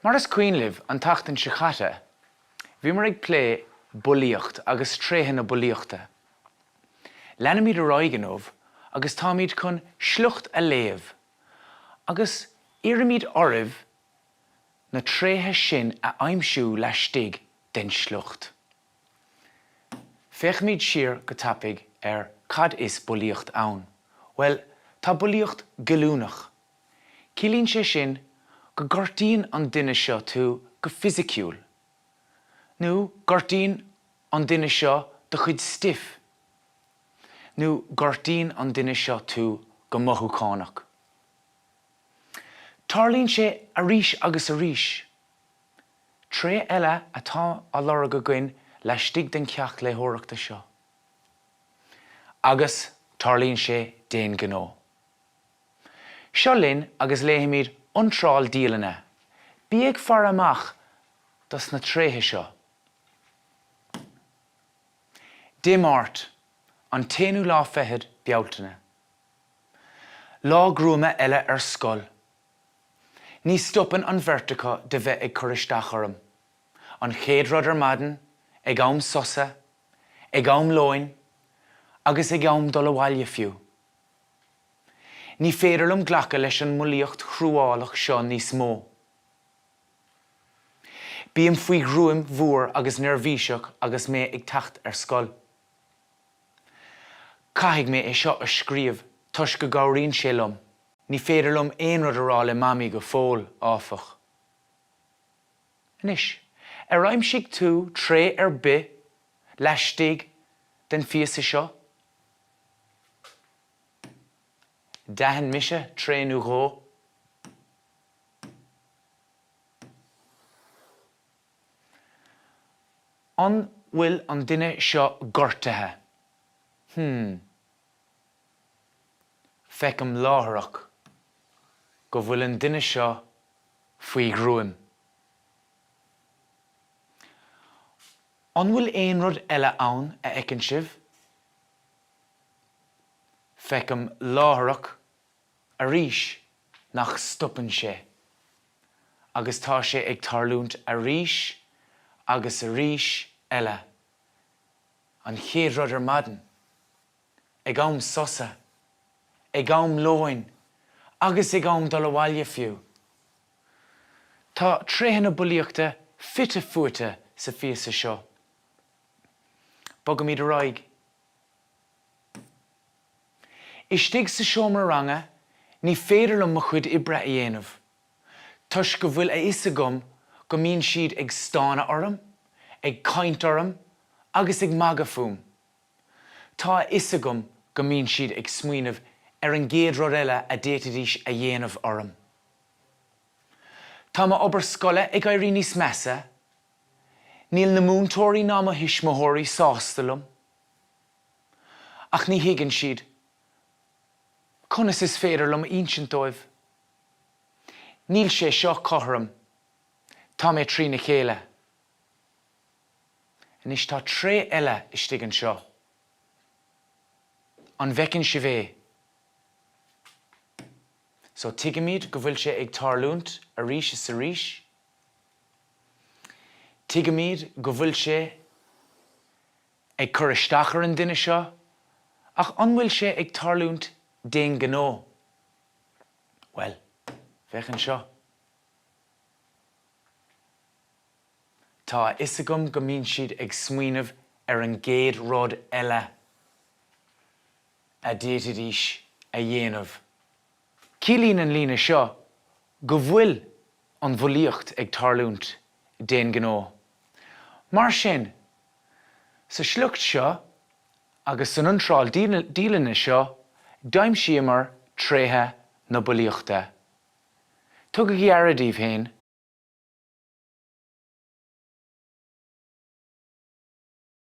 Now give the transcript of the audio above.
Mar is cuimhin libh, an tseachtain seo caite, bhíomar ag plé bulaíocht agus tréithe na bulaíochta. Leanfaimid ar aghaidh inniu agus táimid chun sliocht a léamh agus iarraimid oraibh na tréithe sin a aimsiú laistigh den sliocht. Féachfaimid siar go tapaidh ar cad is bulaíocht ann. Bhuel, tá bulaíocht goilliúnach. Ciallaíonn sé sin go gortaíonn an duine seo tú go fisiciúil. Nó gortaíonn an duine seo do chuid stuif. Nó gortaíonn an duine seo tú go mothúchánach. Tarlaíonn sé arís agus arís. Tréith eile atá á lorg againn laistigh den cheacht léitheoireachta seo. Agus tarlaíonn sé d'aon ghnó. Seo linn agus léifimid iontráil dialainne. Bí ag faire amach dos na tréithe seo. Dé Máirt, an t-aonú lá fichead Bealtaine. Lá gruama eile ar scoil. Ní stopann an bheirt acu de bheith ag cur isteach orm. An chéad rud ar maidin, ag am sosa, ag am lóin, agus ag am dul abhaile fiú. Ní féidir liom glacadh leis an mbulaíocht chruálach seo níos mó. Bím faoi ghruaim mhór agus neirbhíseach agus mé ag teacht ar scoil. Caithfidh mé é seo a scríobh toisc go gcabhraíonn sé liom. Ní féidir liom aon rud a rá le Mamaí go fóill, áfach. Anois, ar aimsigh tú tréith ar bith laistigh den phíosa seo? D'aithin mise tréith nó dhó. An bhfuil an duine seo gortaithe? Hmm. Feicim láithreach go bhfuil an duine seo faoi ghruaim. An bhfuil aon rud eile ann a fheiceann sibh? Feicim láithreach arís nach stopann sé agus tá sé ag tarlúint arís agus arís eile. An chéad rud ar maidin. ag am sosa, ag am lóin agus ag am dul abhaile fiú. Tá tréithe na bulaíochta fite fuaite sa phíosa seo. Bogaimid ar aghaidh. Istigh sa seomra ranga ní féidir liom mo chuid oibre a dhéanamh toisc go bhfuil a fhios agam go mbíonn siad ag stánadh orm, ag caint orm agus ag magadh fúm. Tá a fhios agam go mbíonn siad ag smaoineamh ar an gcéad rud eile a d'fhéadfaidís a dhéanamh orm. Tá m'obair scoile ag éirí níos measa, níl na múinteoirí ná mo thuismitheoirí sásta liom. Ach ní thuigeann siad. Conas is féidir liom a insint dóibh? Níl sé seo cothrom. Tá mé trína chéile. Anois tá tréith eile istigh anseo. An bhfeiceann sibh é? So tuigimid go bhfuil sé ag tarlúint arís is arís. Tuigimid go bhfuil sé ag cur isteach ar an duine seo, ach an bhfuil sé ag tarlúint d'aon ghnó? Bhuel, féach anseo. Tá a fhios agam go mbíonn siad ag smaoineamh ar an gcéad rud eile a d'fhéadfaidís a dhéanamh. Ciallaíonn an líne seo go bhfuil an bhulaíocht ag tarlúint d'aon ghnó. Mar sin, sa sliocht seo agus san iontráil dialainne seo, d'aimsíomar tréithe na bulaíochta. Tugaigí aire daoibh féin.